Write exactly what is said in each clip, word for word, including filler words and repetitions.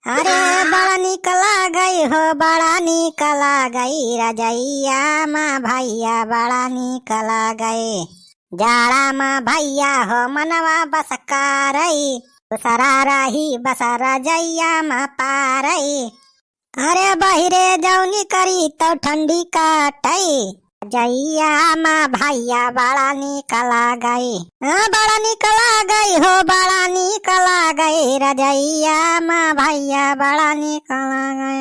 अरे बड़ा नीक लागै हो, बड़ा नीक लागै, रजइया मा भइया बड़ा नीक लागै। जाड़ा मा भइया हो मनवा बस कारै, दूसरा रही बस रजइया मा पारै। अरे बहिरे जौनी करी तौ ठंडी काटै। रजइया मा भइया बड़ा नीक लागै। हाँ, बड़ा नीक लागै हो, बड़ा नीक लागै। रजइया मा भइया बड़ा नीक लागै।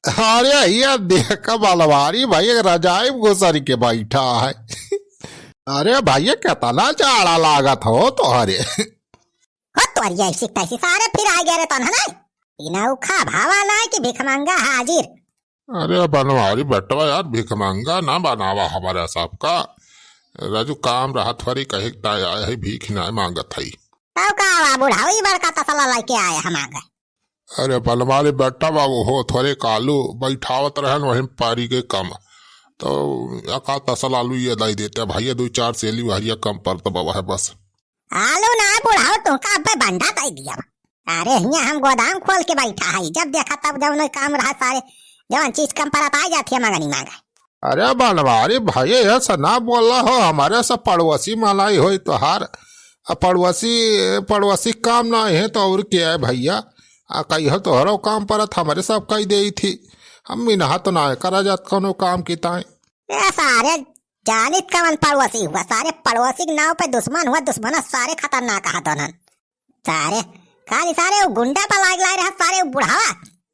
अरे ये देख, बलवारी भइया रजाई में घुसर के बैठा है। अरे भइया, केतना जाड़ा लागत हो तोहरे। हो तोरी ऐसी तैसी, सारे फिर आ गए रे तन, है ना? इना उखा भावा ना कि भिखमंगा हाजिर। अरे बनवारी बेटवा यार, भिखमंगा ना बनावा हमरे सबका। राजू काम रहत हरी कहे ता आए है, भीख ना मांगत है। तब का हुआ बुढ़ाऊ, ई बड़का तसला लेके आए हम आ गए। अरे बनवारी बेटवा, वो हो थोरे कालू बैठावत रहन वहीं पारी के कम, तो एका तसला आलू ये दे देते भइया, दो चार सेली हरिया कम पर तो बाबा है बस। आलू ना बुढ़ाऊ, तुमका अब्बे बंडा दे दिया। अरे हियाँ हम गोदाम खोल के बैठा है, जब देखा तब जौन काम रहा सारे, जौन चीज कम परत आ जाती है मंगनी मांगा। अरे बनवारी भइया, ऐसा ना बोला हो, हमरे सब पड़ोसी मनाई होई तोहार। आ पड़ोसी, पड़ोसी काम ना है तो और क्या है भइया? आ कहियो तोहरो काम परत हमरे सब कही देई थी। हम मिनहा तो ना करा जात कोनो काम की ताई। ए सारे, जानित कवन पड़ोसी हुआ, सारे पड़ोसी के नाव पे दुश्मन हुआ, दुश्मन सारे खतरनाक है दोनों। सारे, खाली सारे वो गुंडा पर लाग लाए रहा, सारे वो बुढ़ावा।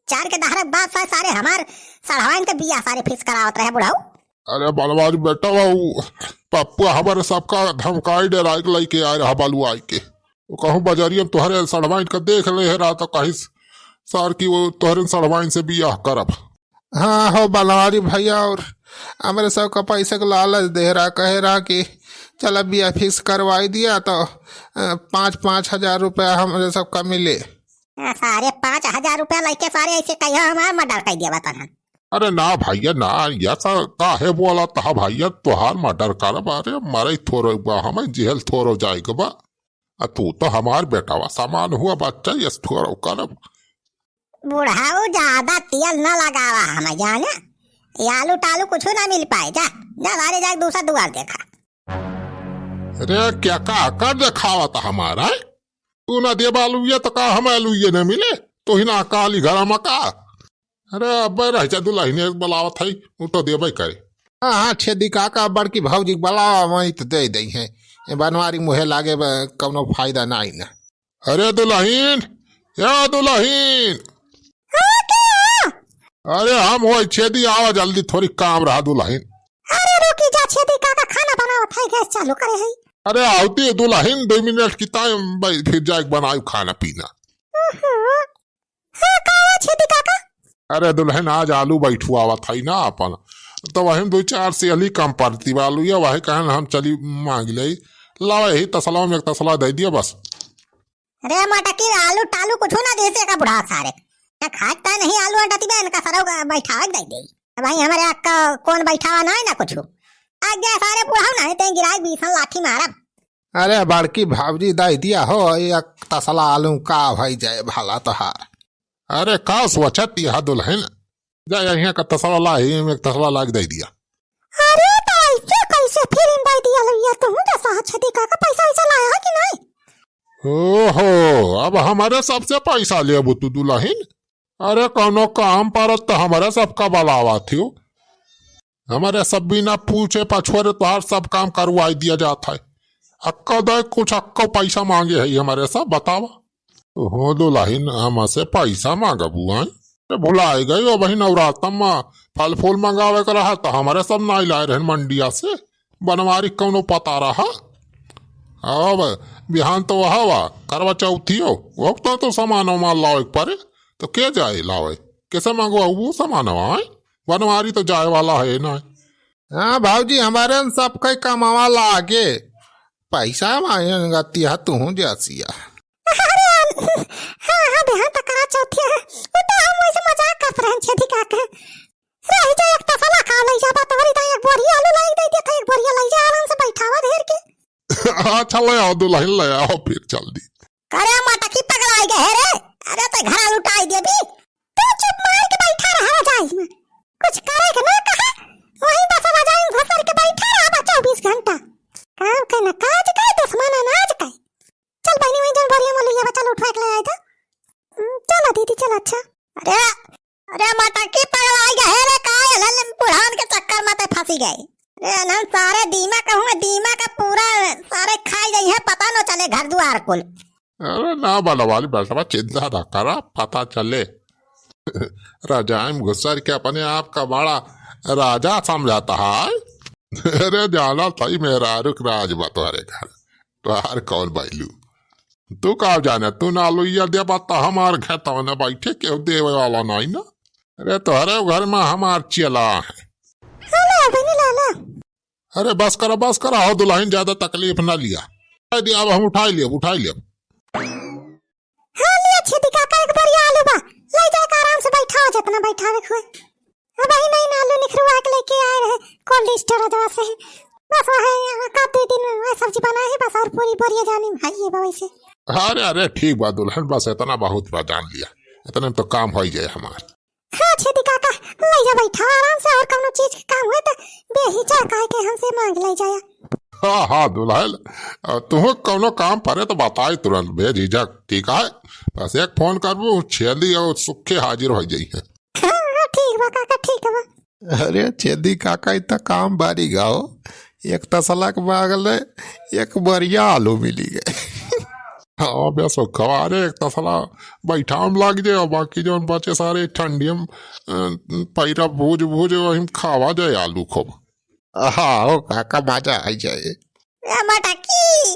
चार के दहाड़े के बाद सारे, सारे हमार सड़वाइन के बियाह सारे fix करावत रहे बुढ़ाऊ। अरे बनवारी बेटवा, वो पप्पू हमारे सबका धमकाई डराई के लेके आए रहा बालू आई के। वो कहूँ बजरिया में तोहरे सड़वाइन का देख ले रहा तो कहिस सार कि वो तोहरे सड़वाइन से बियाह करब। हाँ हो बनवारी भइया, और हमरे सबका पैसा के लालच दे रहा, कहे रहा कि चला बियाह fix करवाई दिया तो, अ, पाँच, पाँच हजार रुपया हमरे सबका मिले। आ, सारे पाँच हजार रुपया लेके सारे ऐसे कहियो हमार murder कर दिया बा तनन। अरे ना भइया ना, ऐसा काहे बोला था भइया, तोहार murder करब, अरे मरे थोरो बा, हमें जेल थोरो जाए के बा। आ तू तो हमार बेटवा समान हुआ बच्चा, यस थोरो करब। बुढ़ाऊ ज्यादा तेल न लगावा हमें जाने, ये आलू टालू कुछ ना मिल पाए, जा, जा सारे जाके दूसरा दुआर देखा। अरे क्या का कर देखावा था हमारा, हैं? तू ना देबा आलू ये तो का हम आलू ये न मिले, तो ही ना काली घरा में का। अरे अब्बे रह जा, दुलहिन एक बलावत है, उ तो देबे करे। हाँ, हाँ, छेदी काका बड़की भौजी के बलावा, वहीं तो दे दई है। ए बनवारी मुहे लागे बा, कौनो फायदा नाई ना। अरे दुलहिन, ए दुलहिन। हाँ, के है? अरे हम होई छेदी, आवा जल्दी, थोड़ी काम रहा दुलहिन। अरे रुकी जा छेदी काका, खाना बनावत है, गैस चालू करे है। अरे आवती दुलहिन, दो मिनट की time भाई, फिर जाए बनाई खाना पीना। ओहो। हाँ, का हुआ छेदी काका? अरे दुलहिन, आज आलू बैठुआवत है ना अपन, तो वही में दो चार सेली कम पड़ती बा आलू, या वही कहन हम चली मांग ले, लावा यही तसला में एक तसला दे दिया बस। अरे मटकी, आलू टालू कुछ ना दे से का बुढ़ा सारे, ना खात ता नहीं आलू अंडा तिबे इनका सरौ का बैठावे के दे दे। भाई हमारे अक्का कौन बैठावा ना है ना कुछ, आ गया सारे बुढ़ाऊ ना है ते गिराए बीसन लाठी मारब। अरे बड़की भौजी दे दिया हो, एक तसला आलू का भई जाए भला तोहार। अरे का सोचत यह दुलहिन, जा यहाँ का तसला ला, ही में एक तसला लाग दे दिया। अरे तो ऐसे कैसे फिर दे दिया लइया, तू जैसा छेदी काका पैसा वैसा लाया है कि नहीं? ओहो, अब हमारे सबसे पैसा लेबू तू दुलहिन? अरे कौनो काम परत तो हमारे सबका बलावा थियो। हमारे सब बिना पूछे पछोरे तोहार सब काम करवाई दिया जात है। अक्का दे कुछ अक्का पैसा मांगे है हमारे सब, बतावा। हो दुलहिन, हमसे पैसा मांगबू, आय? अरे भुलाए गए हो बहिन, नवरातम में फल फूल मंगावे के रहा तो हमारे सब नाई लाए रहन मंडिया से। बनवारी कौनो पता रहा? अब बिहान तो वहा वा, करवा चौथी हो, वो तो, तो सामान वामान लावे के परे, तो के जाए लावे? कैसे मांगो वो सामान आए? बनवारी तो जाए वाला है ना। हाँ भौजी, हमारे न सबके कमावा लागे, पैसा मांगती है तू जैसिया। अरे, हाँ, हाँ, बिहान तक करा चौथी है। वो तो हम वैसे मजाक करत रहन छेदी काका। रही जा एक तसला खा लई जाबा, तोहरी तो एक बोरी आलू लाई दे दे, तो एक बोरिया लई जा, आराम से बैठावा धेर के। अच्छा, ले आओ दुलहिन, ले आओ फिर जल्दी। अरे मटकी पगलाई गए फेंक ले आई तो। हम्म, चलो दीदी, चलो, अच्छा। अरे, अरे मटकी पगलाई गए रे, का ये बुढ़ान के चक्कर में ते फंसी गए। अरे अनहन सारे दीमक कहूँ, दीमक का पूरा सारे खाई गई है, पता न चले घर दुआर कुल। अरे ना बलवाली बेटवा, चिंता ना करा, पता चले। रजाई में घुसर के अपने आप का बड़ा राजा समझता है। अरे जाना सही मेहरारू के राज बा तोहरे घर, तोहार कौन बैलू? तू का जाने, तू ना लुइया देबा त हमार खेतवा न बैठे, केहू देवे वाला नहीं ना। अरे तोहरे घर में हमार चेला है। हाँ, ले आओ बहिनी, ले, ले आओ। अरे बस करा, बस करा, हो दुल्हन, ज्यादा तकलीफ ना लिया। दे, अब हम उठाई लेब, उठाई लेब। हाँ, लिया छेदी काका, एक बोरिया आलू बा, ले जाके आराम से बैठाओ, जितना बैठावे के होए। अबहीं नहीं ना आलू निखरवा के लेके आए रहे cold storage से। बस वह है, यहाँ का दो दिन में वह सब्जी बनाए है बस, और पूरी बोरिया जानी में है ये बा वैसे। अरे, अरे, ठीक बा दुल्हन, बस इतना बहुत बा, जान लिया, इतने में तो काम हो ही जाए हमार। हाँ छेदी काका, ले जा बैठा आराम से, और कौनो चीज के काम हुए तो बेहिचक आए के हमसे मांग ले जाया। हाँ, हाँ दुल्हन, अ, तुहू कौनो काम पड़े तो बताई तुरंत बेझिझक, ठीक है? बस एक फोन करबू, छेदी और सुखे हाजिर हो जाई है। हाँ, हाँ, ठीक बा काका, ठीक बा। अरे छेदी काका, इ त काम बारी गाओ, एक तसला के बगल में एक बोरिया आलू मिली गए। हाँ बे सुखवा, अरे एक तसला बैठा में लाग जाए, और बाकी जौन बचे सारे ठंडी में, अ, पैरा भूज भूज वही में खावा जाए आलू खूब। हाँ हो काका, मजा आई जाए। ए मटकी,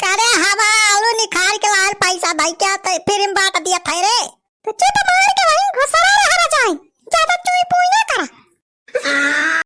करे हवा आलू निखार के लाल पैसा भाई क्या ते फिर हम बांट दिया था रे। तो चुप मार के वहीं घुस